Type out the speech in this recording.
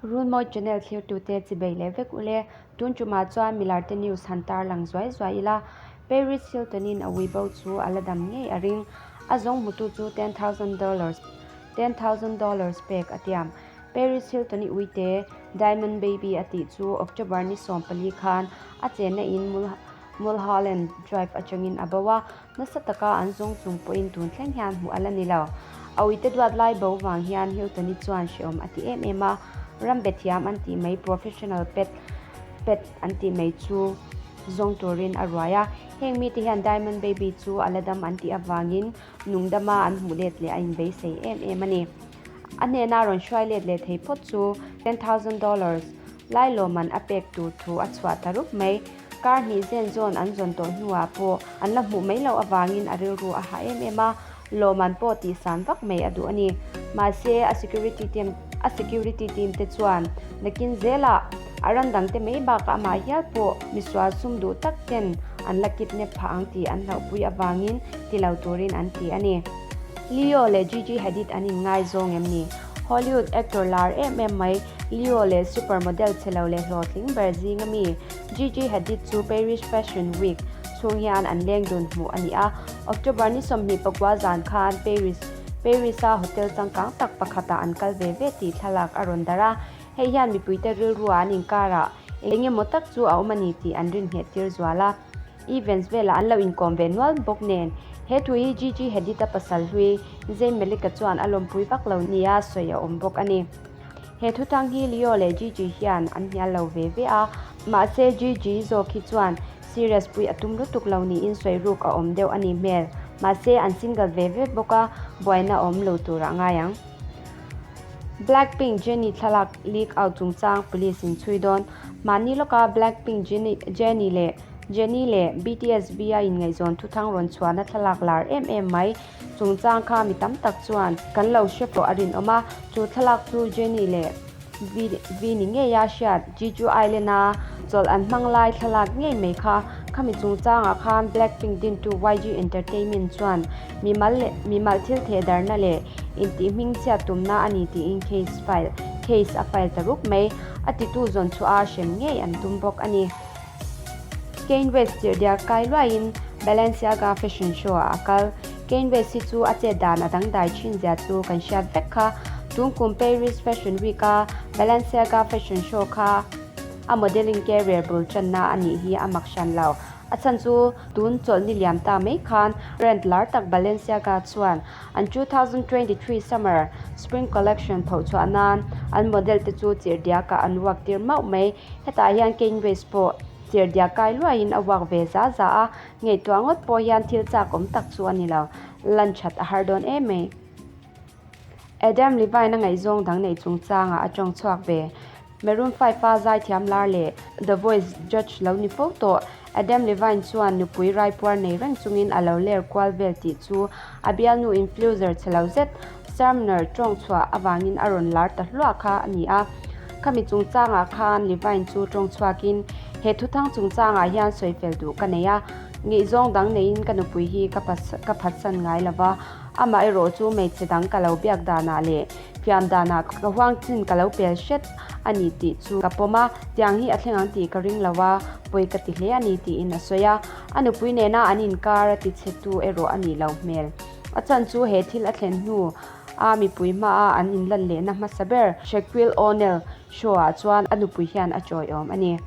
Runmawi channel thlirtute chibei leh vek ule, tun tumah chuan milarte news han tarlang zuai zuai ila, Paris Hilton-in a ui bo chu a la dam ngei a ring. A zawng hmutu chu $10,000, $10,000, pek a tiam. Paris Hilton-i uite Diamond Baby a tih chu October ni 14 khan a chenna in Mulholland Drive atangin a bo a, nasa taka an zawng chung pawhin tun thleng hian hmuh a la ni lo. A uite duat lai bo vang hian Hilton-i chuan hrehawm a ti em em a, ram be thiam an tih mai professional pet pet an tih mai chu zawng turin a ruai a. Heng mite hian Diamond Baby chu a la dam an tih avangin nungdama an hmuh let leh a inbeisei em em a ni. A hnena rawn hruai let leh thei phawt chu $10,000 lai lawmman a pek tur thu a chhuah ta rup mai. Kar hnih zen zawn an zawn tawh hnuah pawh an la hmuh mai loh avangin a rilru a hah em em a, lawmman pawh tihsan vak mai a duh a ni. Mahse, a security team a security team te chuan nakin zelah a ran dangte mai bakah amah hial pawh misual sum duh tak ten an la kidnap phah ang tih an hlauhpui avangin ti lo turin an ti a ni. Leo leh Gigi Hadid an inngaizawng em ni? Hollywood actor lar em em mai Leo leh supermodel chhe lo leh hlawhtling ber zinga mi Gigi Hadid chu Paris Fashion Week chhung hian an leng dun hmuh a ni a. October ni 24 zan khan Paris Paris-a hotel changkang tak pakhatah an kal ve ve tih thlalak a rawn darh a. Hei hian mipuite rilrua an inkarah eng emaw tak chu a awm a ni tih an rinnghet tir zual a. Events velah an lo inkawm ve nual bawk nen, he thu hi Gigi Hadid-a pasal hlui Zayn Malik-a chuan a lawmpui vak lo nia sawi a awm bawk a ni. He thuthang hi Leo leh Gigi hian an hnial lo ve ve a, mahse Gigi zawk hi chuan serious pui a tum lutuk lo niin sawi ruk a awm deuh a ni hmel. Mahse an single ve ve bawk a, buaina a awm lo turah ngai ang. Blackpink Jennie thlalak leak out chungchang police in chhui dawn. Mahni lawka Blackpink Jennie leh Jennie leh BTS V a inngaihzawn thuthang rawn chhuahna thlalak lar em em mai chungchang kha mi tam tak chuan kan lo hre pawh a rinawm a, chu thlalak chu Jennie leh V V ni ngeia hriat Jeju Island-a chawlh an hmang lai thlalak ngei mai kha. Khami chungchangah khan Blackpink dintu YG Entertainment chuan mimal leh mimal thil theh darhna leh intihhmingchhiat tumna a ni tiin case file case a file ta rup mai. A titu zawn chhuah a hrem ngei an tum bawk a ni. Kanye West tirhdiak kai luaiin Balenciaga fashion show ah a kal. Kanye West hi chu a chet dan a dangdai thin zia chu kan hriat vek kha. Tun kum Paris Fashion Week a Balenciaga fashion show kha a modelling career bul tanna a nih hi a mak hran lo. A chhan chu tun chawlhni liam ta mai khan brand lar tak Balenciaga chuan an 2023 summer spring collection phohchhuah nan an model te chu chirhdiakah an uak tir mauh mai. Hetah hian Kanye West pawh chirhdiak kai luaiin a uak ve za za a, ngaihtuah ngawt pawh hian thil chak awm tak chu a ni lo. Lan that a har dawn em mai. Adam Levine a ngaihzawng dang neih chungchangah a tawng chhuak ve. Maroon 5 a zaithiam lar leh The Voice judge lo ni fo tawh Adam Levine chuan nupui raipuar nei reng chungin a lo ler kual vel tih chu a bialnu influencer chhe lo zet Sumner tawng chhuah avangin a rawn lar ta hluah kha a ni a. Khami chungchangah khan Levine chu tawng chhuakin he thuthang chungchangah hian sawi fel duh ka nei a, ngaihzawng dang neiin ka nupui hi ka phatsan ngai lo va, amaherawh chu hmeichhe dang ka lo biak danah leh Fiam danah ka huang chin ka lo pel hret a ni tih chu ka pawm a, tiang hi a thleng ang tih ka ring lo a, pawi ka ti hle a ni tiin a sawi a. A nupui nena an inkar a tichhetu erawh a nih loh hmel. A chhan chu he thil a thlen hnu a mipui hmaa an inlan lehna hmasa ber Shaquille O'Neal show ah chuan a nupui hian a chawiawm a ni.